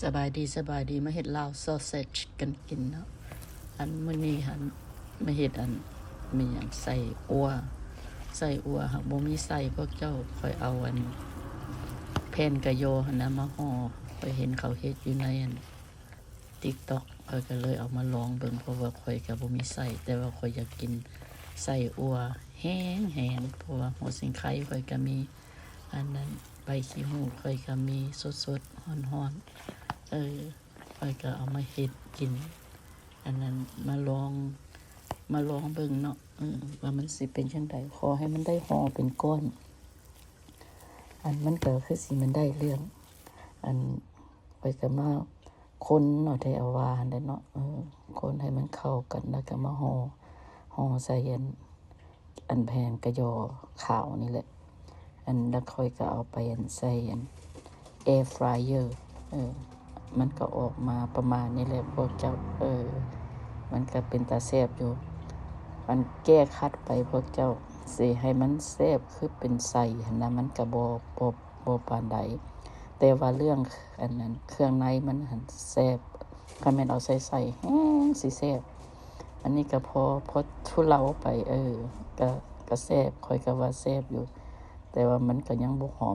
ສະບາຍດີ ສະບາຍດີ ມາເຮັດລາວຊໍເຊັດກັນກິນເນາະ. ອັນ ມື້ນີ້ຫັ້ນ ມາເຮັດອັນ ແມ່ນຫຍັງ ໄສ້ອົ່ວ ໄສ້ອົ່ວຫາກບໍ່ມີໄສ້ພວກເຈົ້າ. ຂ້ອຍເອົາອັນ ແຜ່ນກະຍໍຫັ້ນນະມາຫໍ່. ຂ້ອຍເຫັນເຂົາເຮັດຢູ່ໃນອັນ TikTok ຂ້ອຍກໍເລີຍເອົາມາລອງເບິ່ງ ເພາະວ່າຂ້ອຍກໍບໍ່ມີໄສ້ ແຕ່ວ່າຂ້ອຍຢາກກິນໄສ້ອົ່ວແຮງໆ ເພາະວ່າຫົວສີໄຄຂ້ອຍກໍມີ ອັນນັ້ນ ໃບຂີ້ຫູກຂ້ອຍກໍມີສົດໆ ຮ້ອນໆ ເອີ ຂ້ອຍກໍເອົາມາເຮັດກິນ ອັນນັ້ນ ມາລອງ ມາລອງເບິ່ງເນາະ ເອີ ວ່າມັນຊິເປັນຈັ່ງໃດ. ຂໍໃຫ້ມັນໄດ້ຫໍ່ເປັນກ້ອນ ອັນ ມັນກໍຄືຊິແມ່ນໄດ້ເລື່ອງ ອັນ ຂ້ອຍກໍມາຄົນເນາະ ແທ້ເອົາວ່າຫັ້ນແຫຼະເນາະ ເອີ ຄົນໃຫ້ມັນເຂົ້າກັນ ແລ້ວກໍມາຫໍ່ ຫໍ່ໃສ່ອັນ ອັນແຜ່ນກະຍໍຂາວນີ້ແຫຼະ ອັນ ແລ້ວຂ້ອຍກໍເອົາໄປອັນໃສ່ອັນ air fryer ເອີ ມັນກໍອອກມາປະມານນີ້ແຫຼະພວກເຈົ້າ ເອີ ມັນກໍເປັນຕາແຊບຢູ່. ອັນແກ້ຂັດໄປພວກເຈົ້າ ຊິໃຫ້ມັນແຊບຄືເປັນໄສ້ຫັ້ນນະ ມັນກໍບໍ່ ບໍ່ ບໍ່ປານໃດ ແຕ່ວ່າເລື່ອງອັນນັ້ນ ເຄື່ອງໃນມັນຫັ້ນແຊບ ຄັນແມ່ນເອົາໃສ່ໄສ້ແຮງຊິແຊບ. ອັນນີ້ກໍພໍ ພໍທຸເລົາໄປ ເອີ ກໍ ກໍແຊບ ຂ້ອຍກໍວ່າແຊບຢູ່ ແຕ່ວ່າມັນກໍຍັງບໍ່ຫອມ